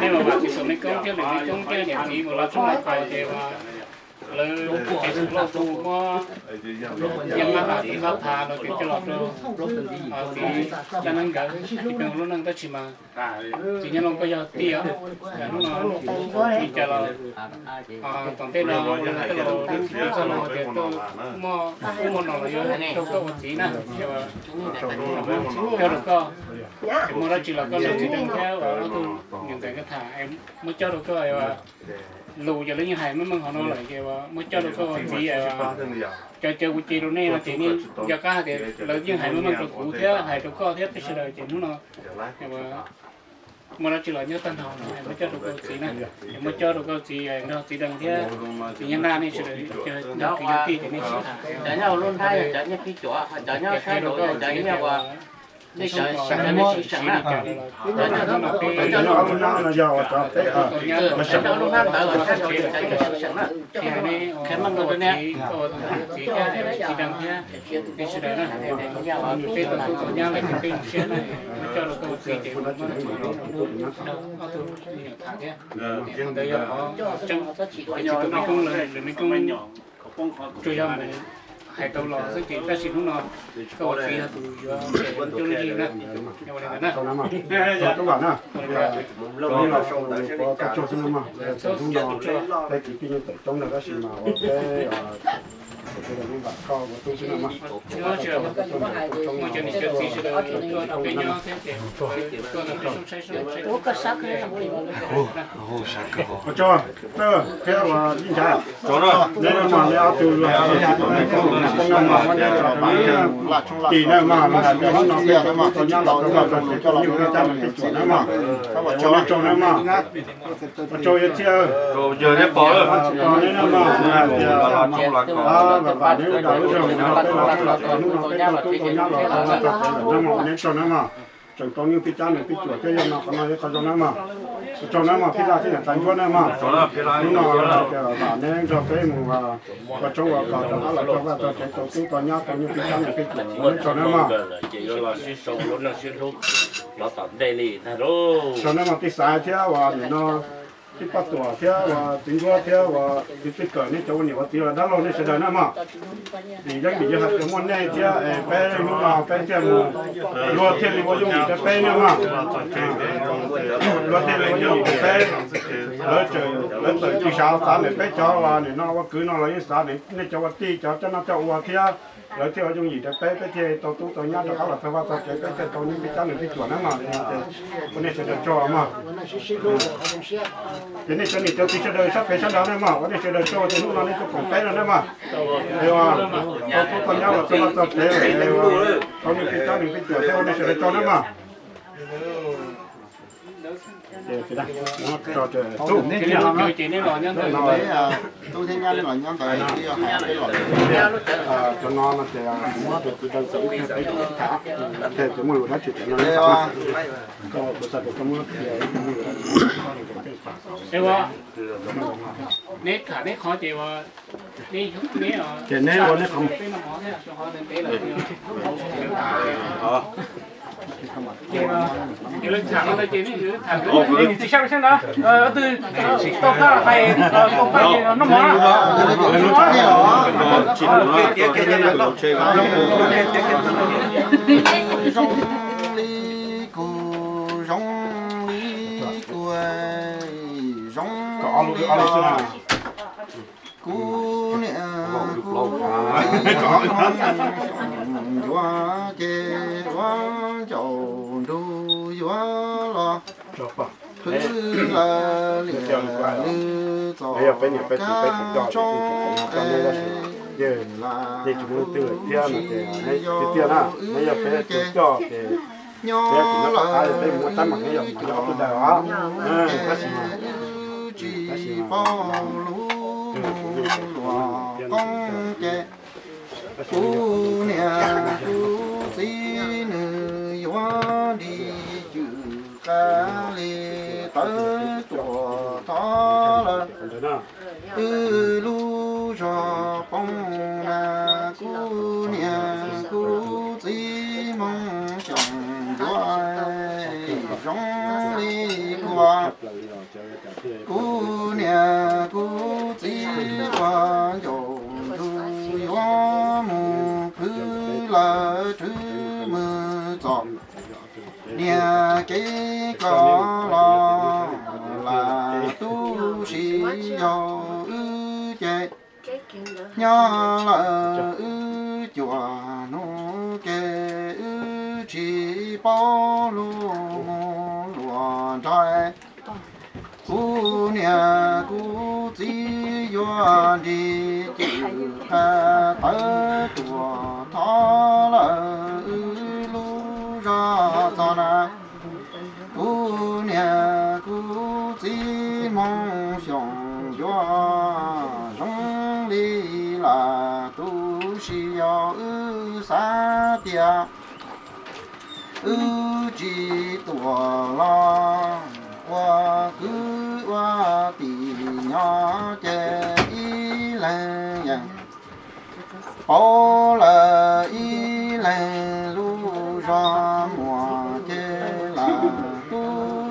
Nej mam vam txim tus me koob thiab lwm me koob thiab niam txiv uas lawv txhua tus ces lawv tsis txhua tus muab yeeb mab has tiv mab phav no ces coj los rau txiv Dab Neeb nkawd tsis pheej ua lub neej tab sis mas txiv Nyob Looj koj yog tij os. Hnub no li cas los tom ntej no yog koj los txiv txoj no tias muaj ub muaj no los yuav rau koj ua txiv na, coj rau koj. Muaj dab tsi los koj nrog txiv Deev thiab ob tug niam ntxawm nkawd tham, muab coj rau koj lus ces lawv yeej hais meej meej qhov no lawm ces muab coj rau koj ua txiv. Cov cawv kuv ces rau nej no ces nej nco qab hais tias lawv yeej hais meej meej rau kuv thiab hais rau koj thiab peb sawv daws ces hnub no muaj dab tsi los nyob tag nrho no muab coj rau koj ua txiv na, muab coj rau koj ua txiv nrog txiv Deev thiab txiv Nyob Naj nej sawv daws nrog kwv yog tij ces nej sib tham. Cov nyob lub nthab, cov nyob pib cuam, cov nyob sab nraud, cov nyob ua nej sawv, sawv, sawv, sawv na. Cov nyob lub nthab no yog ua cov peb, cov nyob lub nthab ntawd los sab nraud, cov nyob sawv na. Qhia meej rau nej. Peb tus tub tus nyab lawv ces peb zoo siab na, muab coj rau koj ua txiv ces ua txiv rau ntawd yog qhov tseeb. Ces tsis tus me koob lawm, lwm me koob tsuas yog mus hais tau los xwb ces tab sis hnub no koj ua txiv yog tus yuav coob leej yig na. Ua li ntawd na. Tub Vam na, ua li los sau ntawv seb koj tsaug xwb no mas, hnub no peb kwv tij yeej tawm coob ntawd tab sis mas ua peb tus tub Vam koj ua tub xwb no mas. Ua tsaug, Txawj thiab ua Yeej Ncav, neb no mas neb ob tug los, koj no mas muab neb tso rau tim na mas, los hais tias hnub no peb tau nyab los rau vaj tau tsev, tau nyuj plig cab nws plig cuam na mas. Ua tsaug na mas. Ua tsaug Yawg Txhiaj, ua tsaug neb na mas, hais tias vam vam neb ua dag lub zog no peb los txog hnub no peb tau tub tau nyab los rau vaj tau tsev lawm na mas, ua neb tsaug na mas. Tseem tau nyuj plig cab nws plig cuam thiab yog no qhov no yog qhov zoo na mas. Ua tsaug na mas Phij Laj thiab niam tais Ntsuab na mas. Hnub no hais tias vam neb nrog peb mus ua tshoob ua kos rov qab los txog vaj txog tsev tau tub tau nyab tau nyuj plig cab nws plig cuam, ua neb tsaug na mas. Tsaug na mas Tij Xaiv thiab uas nim no Tij Poj Tuam thiab uas Txiv Ntsuab thiab uas Txiv Txij Kawm, nej cov ua niam ua txiv los dab laug nej sawv daws na mas. Vim yeej vim yog hais tias muaj nej thiab es peb hnub no peb thiaj mus, luag thiaj li ua yooj yim rau peb na mas. Luag thiaj li ua yooj yim rau peb. Lawv txawm tsis xav xav ntawm peb cov uas nim no ua kwv no los yeej xav ntawm nej cov ua tij cov coj noj coj ua thiab. Lawv thiaj ua yooj yim rau peb, peb thiaj tau tub tau nyab rov qab los txog vaj txog tsev, peb thiaj tau nyuj plig cab nws plig cuam na mas. Ua nej sawv daws tsaug mas. Ces nej cov niam cov txiv sawv daws sab pem sab nraud na mas, ua nej sawv daws tsaug ces hnub no nej tuaj koom peb no na mas. Es uas tau tub tau nyab los txog vaj txog tsev lawm, tau nyuj plig cab nws plig cuam thiab, ua nej sawv daws tsaug na mas. Tub thiab nyab nej los nyob ntawd, cov no no ces kuv muab rau txiv Deev txawm ib pliag peb tham, ces muaj lus dab tsi ces no na. Neb tham neb qhov ces ua, neb, neb, ces neb ua neb qhov. Ces lawv tham no ces neb tham, neb mus txi sab sab ntawd, twg tau tag hais, tau tag noj mov na. Zoo li kuv, zoo li kuv, zoo li kuv niam kuv txiv, ncuav ces ua ncaum nrug yuav los, qhwv lawv liam lwm txoj kab tshoob es lam hu wb ces nyob lawm peb tus dawb ces wb tsis paub lub luam qoob ces kuv niam kuv txiv nws yuav nti cwm qab li tawv tuam thov lawm. Wb lub zog poob na, kuv niam kuv txiv moo xyoos ncuav zoo li kua Kuv niam kuv txiv ua ncaus ntuj yuav mus pw lawm twb mus txog niam kev koj los, lam tu siab yog wb ces nyob lawm wb cuaj hnub ces wb tsis paub lub mus luag nrog. Kuv niam kuv txiv yuav nrig cwm qab tawv tuag thov lawm wb lub zog txog na. Kuv niam kuv txiv Hmoob Xyooj Yuav zoo li lam tu siab yog wb xav tias wb tsis tuaj los ua kwv ua tij nyob ces ib leeg yeej paub lawm ib leeg lub zog muaj ces lam tu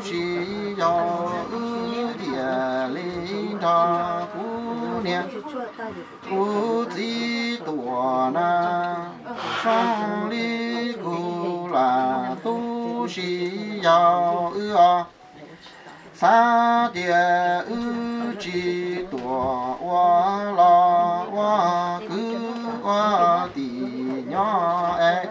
siab yog wb thiaj li nrog kuv niam kuv txiv tuaj na. Zoo li kuv lam tu siab yog wb os, xav tias wb tsis tuaj ua los ua kwv ua tij nyob es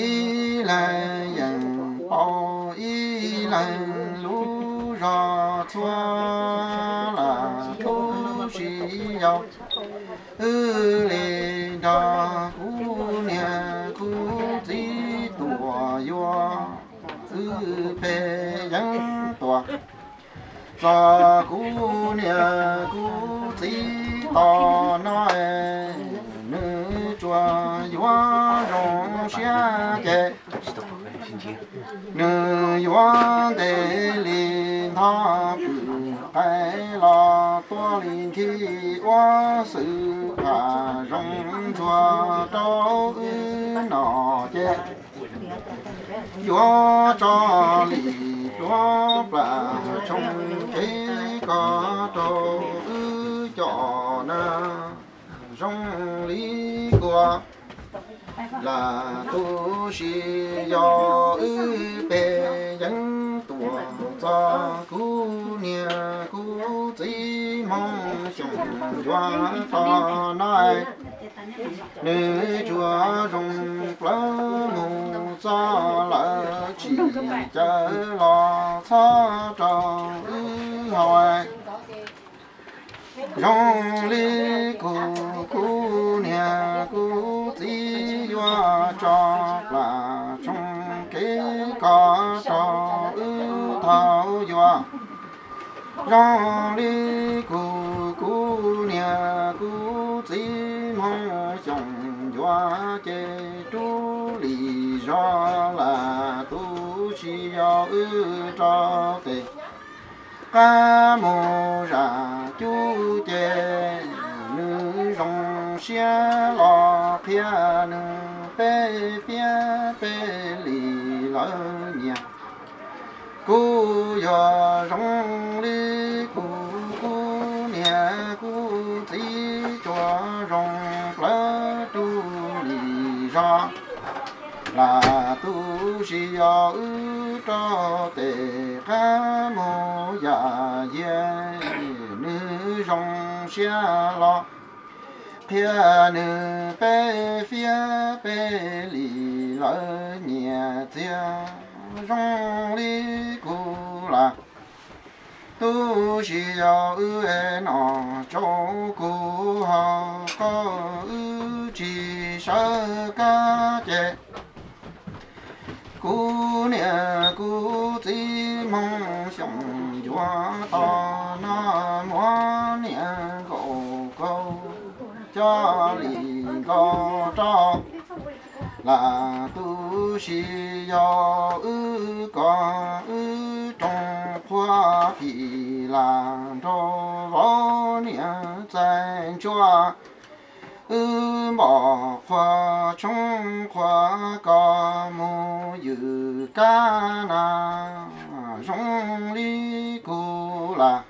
ib leeg yeej paub ib leeg lub zog txhua, lam tu siab yog wb li nrog kuv niam kuv txiv tuaj yuav wb peb yeej tuaj txog kuv niam kuv txiv tos no, nws tsuas yuav zoo siab ces nws yuav ntes li ntho pwm qaib los tuaj li nthi ua xwm phaj zoo ntxuag rau wb no ces yuav tso li pluav plas tshoo kev koj rau wb coj na. Zoo li kuv lam tu siab yog wb peb yeej tuaj txog kuv niam kuv txiv Hmoob Xyooj Yuav tog no, nws tsuas zoo plawv mus txog lawm tsis caw los txhob rau wb haus. Zoo li kuv, kuv niam kuv txiv yuav tso plas tshoo kev koj rau wb thaum yuav. Zoo li kuv, kuv niam kuv txiv Hmoob Xyooj Yuav ces rub li zog lam tu siab yog wb rau tes qab mus zam cub ces nws zoo siab los qhia nws peb fiab peb li lawv nyiam. Kuv yog zoo li kuv, kuv niam kuv txiv tsuas zoo plawv rub li zog lam tu siab yog wb rau tes qab mus yam yias nws zoo siab los qhia nws peb fiab peb li lawv nyiam txiag. Zoo li kuv lam tu siab yog wb no rau kuv hauv qab wb tsis sawv kab ces kuv niam kuv txiv Hmoob Xyooj Yuav tog no muab niam nkaus kaus coj li nkaus rau lam tu siab yog wb koj wb rooj qhuav phim lam nraug vauv niam txais ntsuab wb npom qhuav tshoob qhuav koj mus ywm kab nas. zoo li kuv lawm.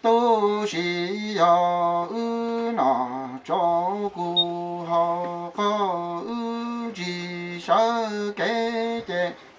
Tab sis yog wb nom tso kuv hauv qab, wb tsis sawv kev ces